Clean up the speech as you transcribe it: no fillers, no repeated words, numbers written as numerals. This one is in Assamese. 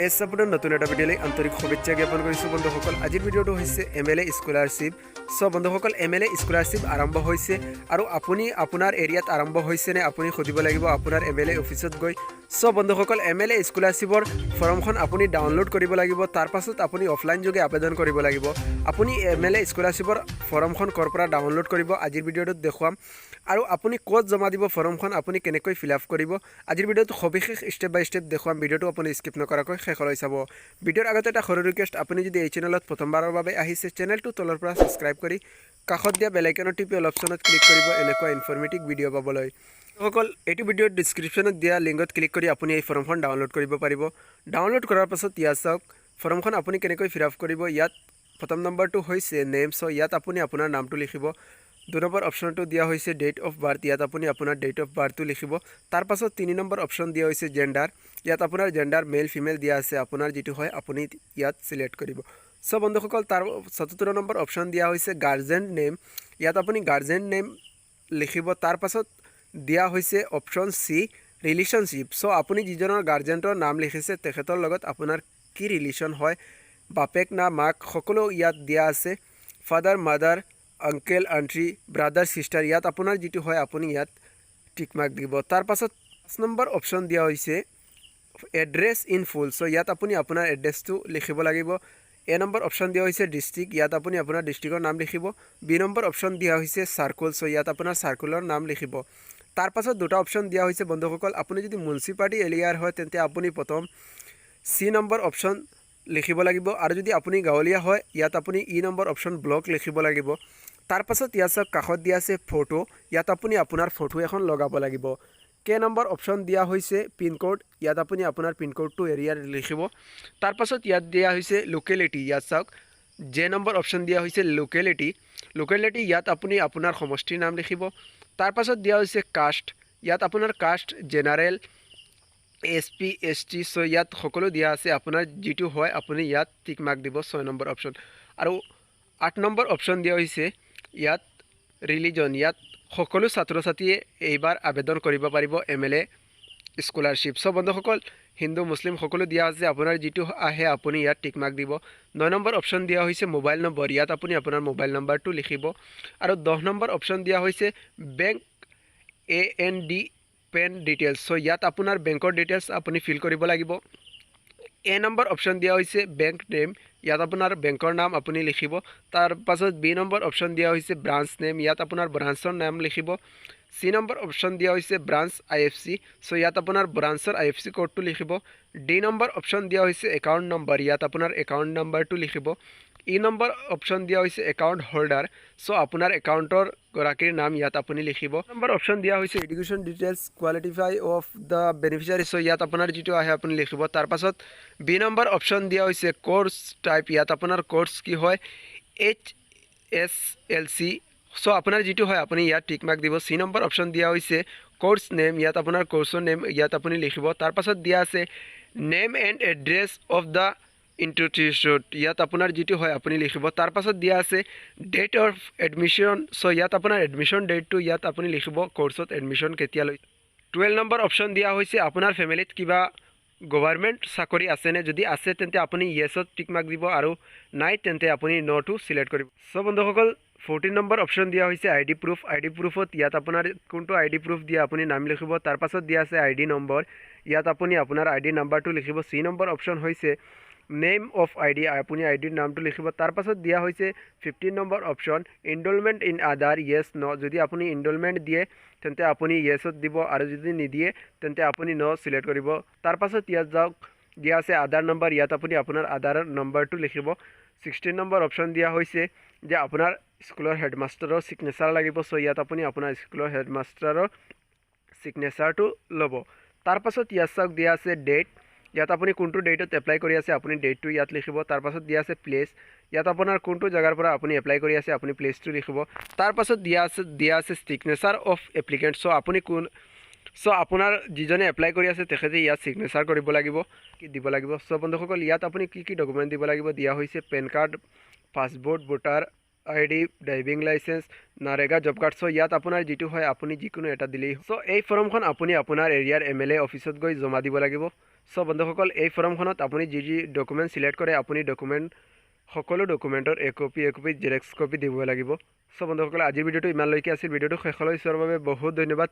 এছ ছাপোৰ্টৰ নতুন এটা ভিডিঅ'লৈ আন্তৰিক শুভেচ্ছা জ্ঞাপন কৰিছোঁ। বন্ধুসকল, আজিৰ ভিডিঅ'টো হৈছে এমএলএ স্কলাৰশ্বিপ। চ' বন্ধুসকল, এমএলএ স্কলাৰশ্বিপ আৰম্ভ হৈছে আৰু আপুনি আপোনাৰ এৰিয়াত আৰম্ভ হৈছেনে, আপুনি সুধিব লাগিব আপোনাৰ এমএলএ অফিচত গৈ। চ' বন্ধুসকল, এমএলএ স্কলাৰশ্বিপৰ ফৰ্মখন আপুনি ডাউনলোড কৰিব লাগিব, তাৰপাছত আপুনি অফলাইন যোগে আবেদন কৰিব লাগিব। আপুনি এমএলএ স্কলাৰশ্বিপৰ ফৰ্মখন ক'ৰ পৰা ডাউনলোড কৰিব, আজিৰ ভিডিঅ'টোত দেখুৱাম আৰু আপুনি ক'ত জমা দিব, ফৰ্মখন আপুনি কেনেকৈ ফিল আপ কৰিব, আজিৰ ভিডিঅ'টো সবিশেষ ষ্টেপ বাই ষ্টেপ দেখুৱাম। ভিডিঅ'টো আপুনি স্কিপ নকৰাকৈ শেষলৈ চাব। ভিডিঅ'ৰ আগতে এটা সৰু ৰিকুৱেষ্ট, আপুনি যদি এই চেনেলত প্ৰথমবাৰৰ বাবে আহিছে, চেনেলটো তলৰ পৰা ছাবস্ক্ৰাইব কৰি কাষত দিয়া বেল আইকনত টিপি অল অপশ্যনত ক্লিক কৰিব এনেকুৱা ইনফৰ্মেটিভ ভিডিঅ' পাবলৈ। সকল এইটো ভিডিঅ'ৰ ডিছক্ৰিপশ্যনত দিয়া লিংকত ক্লিক কৰি আপুনি এই ফৰ্মখন ডাউনলোড কৰিব পাৰিব। ডাউনলোড কৰাৰ পাছত ইয়াত চাওক, ফৰ্মখন আপুনি কেনেকৈ ফিল আপ কৰিব। ইয়াত প্ৰথম নম্বৰটো হৈছে নেম। চ' ইয়াত আপুনি আপোনাৰ নামটো লিখিব। 2 নম্বৰ অপশ্যনটো দিয়া হৈছে ডেট অফ বাৰ্থ। ইয়াত আপুনি আপোনাৰ ডেট অফ বাৰ্থটো লিখিব। তাৰপাছত 3 নম্বৰ অপশ্যন দিয়া হৈছে জেণ্ডাৰ। ইয়াত আপোনাৰ জেণ্ডাৰ মেল, ফিমেল দিয়া আছে। আপোনাৰ যিটো হয়, আপুনি ইয়াত চিলেক্ট কৰিব। চ' বন্ধুসকল, তাৰ চতুৰ্থ নম্বৰ অপশ্যন দিয়া হৈছে গাৰ্জেন নেম। ইয়াত আপুনি গাৰ্জেন নেম লিখিব। তাৰপাছত দিয়া হৈছে অপশ্যন চি, ৰিলেশ্যনশ্বিপ। চ' আপুনি যিজনৰ গাৰ্জেণ্টৰ নাম লিখিছে, তেখেতৰ লগত আপোনাৰ কি ৰিলেশ্যন হয়, বাপেক না মাক, সকলো ইয়াত দিয়া আছে। Father, mother, uncle, aunty, brother, sister, ইয়াত আপোনাৰ যিটো হয়, আপুনি ইয়াত টিক মাৰ্ক দিব। তাৰপাছত 5 নম্বৰ অপশ্যন দিয়া হৈছে এড্ৰেছ ইন ফুল। চ' ইয়াত আপুনি আপোনাৰ এড্ৰেছটো লিখিব লাগিব। এ নম্বৰ অপশ্যন দিয়া হৈছে ডিষ্ট্ৰিক্ট। ইয়াত আপুনি আপোনাৰ ডিষ্ট্ৰিক্টৰ নাম লিখিব। বি নম্বৰ অপশ্যন দিয়া হৈছে চাৰ্কল। চ' ইয়াত আপোনাৰ চাৰ্কলৰ নাম লিখিব। তাৰপাছত দুটা অপশ্যন দিয়া হৈছে। বন্ধুসকল, আপুনি যদি মিউনিচিপালিটি এৰিয়াৰ হয়, তেন্তে আপুনি প্ৰথম চি নম্বৰ অপশ্যন লিখিব লাগিব আৰু যদি আপুনি গাঁৱলীয়া হয়, ইয়াত আপুনি ই নম্বৰ অপশ্যন, ব্লক লিখিব লাগিব। তাৰপাছত ইয়াত চাওক, কাষত দিয়া আছে ফটো। ইয়াত আপুনি আপোনাৰ ফটো এখন লগাব লাগিব। কে নম্বৰ অপশ্যন দিয়া হৈছে পিনক'ড। ইয়াত আপুনি আপোনাৰ পিনক'ডটো এৰিয়াৰ লিখিব। তাৰপাছত ইয়াত দিয়া হৈছে লোকেলিটি। ইয়াত চাওক, জে নম্বৰ অপশ্যন দিয়া হৈছে লোকেলিটি। লোকেলিটি, ইয়াত আপুনি আপোনাৰ সমষ্টিৰ নাম লিখিব। তাৰপাছত দিয়া হৈছে কাষ্ট। ইয়াত আপোনাৰ caste general, S C, S T, চ' ইয়াত সকলো দিয়া আছে। আপোনাৰ যিটো হয়, আপুনি ইয়াত টিক মাৰ্ক দিব, 6 নম্বৰ অপশ্যন। আৰু 8 নম্বৰ অপশ্যন দিয়া হৈছে ইয়াত ৰিলিজন। ইয়াত সকলো ছাত্ৰ ছাত্ৰীয়ে এইবাৰ আবেদন কৰিব পাৰিব এমএলএ স্কলাৰশ্বিপ। চ' বন্ধুসকল, হিন্দু, মুছলিম সকলো দিয়া আছে। আপোনাৰ যিটো আহে, আপুনি ইয়াত টিক মাৰ্ক দিব। 9 নম্বৰ অপশ্যন দিয়া হৈছে মোবাইল নম্বৰ। ইয়াত আপুনি আপোনাৰ মোবাইল নম্বৰটো লিখিব। আৰু 10 নম্বৰ অপশ্যন দিয়া হৈছে bank and PAN details. চ' ইয়াত আপোনাৰ বেংকৰ ডিটেইলছ আপুনি ফিল কৰিব লাগিব। এ নম্বৰ অপশ্যন দিয়া হৈছে বেংক নেম। ইয়াত আপোনাৰ বেংকৰ নাম আপুনি লিখিব। তাৰপাছত বি নম্বৰ অপশ্যন দিয়া হৈছে ব্ৰাঞ্চ নেম। ইয়াত আপোনাৰ ব্ৰাঞ্চৰ নাম লিখিব। চি নম্বৰ অপশ্যন দিয়া হৈছে ব্ৰাঞ্চ আইএফএছচি। চ' ইয়াত আপোনাৰ ব্ৰাঞ্চৰ আইএফএছচি ক'ডটো লিখিব। ডি নম্বৰ অপশ্যন দিয়া হৈছে একাউণ্ট নম্বৰ। ইয়াত আপোনাৰ একাউণ্ট নম্বৰটো লিখিব। ই নম্বৰ অপশ্যন দিয়া হৈছে একাউণ্ট হোল্ডাৰ। চ' আপোনাৰ একাউণ্টৰ গৰাকীৰ নাম ইয়াত আপুনি লিখিব। নম্বৰ অপশ্যন দিয়া হৈছে education details qualify of the beneficiary. চ' ইয়াত আপোনাৰ যিটো আহে, আপুনি লিখিব। তাৰপাছত বি নম্বৰ অপশ্যন দিয়া হৈছে কৰ্চ টাইপ। ইয়াত আপোনাৰ কৰ্চ কি হয়, এইচএছএলচি। চ' আপোনাৰ যিটো হয়, আপুনি ইয়াত টিক মাৰ্ক দিব। চি নম্বৰ অপশ্যন দিয়া হৈছে কৰ্চ নেম। ইয়াত আপোনাৰ কৰ্চৰ নেম ইয়াত আপুনি লিখিব। তাৰপাছত দিয়া আছে name and address of the institute. ইয়াত আপোনাৰ যিটো হয়, আপুনি লিখিব। তাৰপাছত দিয়া আছে ডেট অফ এডমিশ্যন। চ' ইয়াত আপোনাৰ এডমিশ্যন ডেটটো ইয়াত আপুনি লিখিব, কৰ্চত এডমিশ্যন কেতিয়ালৈ। 12 নম্বৰ অপশ্যন দিয়া হৈছে আপোনাৰ ফেমিলিত কিবা গভাৰ্মেণ্ট চাকৰি আছেনে? যদি আছে, তেন্তে আপুনি য়েছত টিক মাৰ্ক দিব আৰু নাই তেন্তে আপুনি ন'টো চিলেক্ট কৰিব। চ' বন্ধুসকল, 14 নম্বৰ অপশ্যন দিয়া হৈছে আইডি প্ৰুফ। আইডি প্ৰুফত ইয়াত আপোনাৰ কোনটো আইডি প্ৰুফ দিয়ে, আপুনি নাম লিখিব। তাৰপাছত দিয়া আছে আইডি নম্বৰ। ইয়াত আপুনি আপোনাৰ আইডি নাম্বাৰটো লিখিব। চি নম্বৰ অপশ্যন হৈছে নেম অফ আইডি। আপুনি আইডিৰ নামটো লিখিব। তাৰপাছত দিয়া হৈছে 15 number option enrolment in Aadhaar, yes, no. যদি আপুনি ইনৰলমেণ্ট দিয়ে, তেন্তে আপুনি য়েছত দিব আৰু যদি নিদিয়ে, তেন্তে আপুনি ন' চিলেক্ট কৰিব। তাৰপাছত ইয়াত যাওক, দিয়া আছে আধাৰ নম্বৰ। ইয়াত আপুনি আপোনাৰ আধাৰ নম্বৰটো লিখিব। 16 নম্বৰ অপশ্যন দিয়া হৈছে যে আপোনাৰ স্কুলৰ হেডমাষ্টাৰৰ ছিগনেচাৰ লাগিব। চ' ইয়াত আপুনি আপোনাৰ স্কুলৰ হেডমাষ্টাৰৰ ছিগনেচাৰটো ল'ব। তাৰপাছত ইয়াত চাওক, দিয়া আছে ডেট। ইয়াত আপুনি কোনটো ডেটত এপ্লাই কৰি আছে, আপুনি ডেটটো ইয়াত লিখিব। তাৰপাছত দিয়া আছে প্লেচ। ইয়াত আপোনাৰ কোনটো জেগাৰ পৰা আপুনি এপ্লাই কৰি আছে, আপুনি প্লেচটো লিখিব। তাৰপাছত দিয়া আছে ছিগনেচাৰ অফ এপ্লিকেণ্ট। চ' আপুনি কোন, চ' আপোনাৰ যিজনে এপ্লাই কৰি আছে, তেখেতে ইয়াত ছিগনেচাৰ কৰিব লাগিব, কি দিব লাগিব। চ' বন্ধুসকল, ইয়াত আপুনি কি কি ডকুমেণ্ট দিব লাগিব দিয়া হৈছে: PAN card, passport, voter ID, driving licence, NREGA job card. চ' ইয়াত আপোনাৰ যিটো হয়, আপুনি যিকোনো এটা দিলেই। চ' এই ফৰ্মখন আপুনি আপোনাৰ এৰিয়াৰ এমএলএ অফিচত গৈ জমা দিব লাগিব। চ' বন্ধুসকল, এই ফৰ্মখনত আপুনি যি যি ডকুমেণ্ট চিলেক্ট কৰে, আপুনি ডকুমেণ্ট সকলো ডকুমেণ্টৰ একপি একপি জেৰক্স কপি দিব লাগিব। চ' বন্ধুসকল, আজিৰ ভিডিঅ'টো ইমানলৈকে আছিল। ভিডিঅ'টো শেষলৈ চোৱাৰ বাবে বহুত ধন্যবাদ।